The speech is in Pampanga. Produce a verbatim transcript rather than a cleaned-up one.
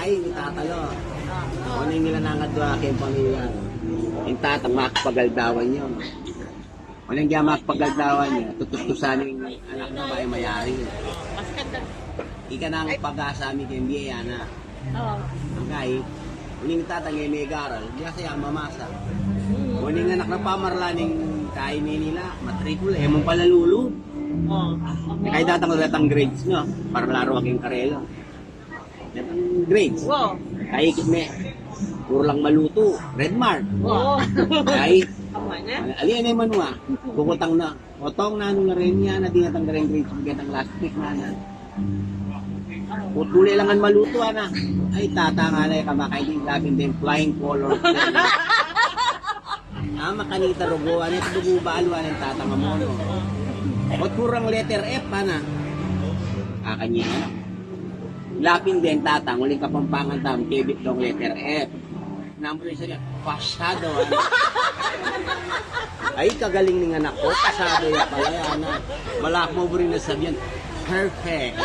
Ay, ing tatang, o. Uling nila nangadwa king pamilya. Ing tatang, makapag-aldawan yu. Uling ya makapag-aldawan yu, tutustusan ning anak na bayu mayari. Ika nang pag-asa mi keng bie, ana. Agay, uling tatang e megaral, biasa ya mamasa. Uling anak na pamarla ning kai Manila, matrikul, e mu pala lulub. Kaya datang datang grades, no? Para laro king karela. Grades. Wow. Kaya ikit me, puru lang malutu, red mark. Wow. Kaya, ali, ali, manua, kukutang na. Otong, nanu la reni, ana, dinatang reng grades, dinatang last week na, ana. Putule lang ang malutu, ana. Ay, tatang, ana, e ka makaiting, lapin deng flying color. Ah, makanita rugu, ana, ing dugu balu, ana, ing tatang amu, no? Ot kurang letter F, ana. Ah, kanya, ana. Lapin deng tatang, uling Kapampangan tamu, kebit dong letter F. Number isa niya, pasado, ana. Ay, kagaling ning anak ku, pasado ya pala, ana. Balaku mu buri nang sabian, perfect.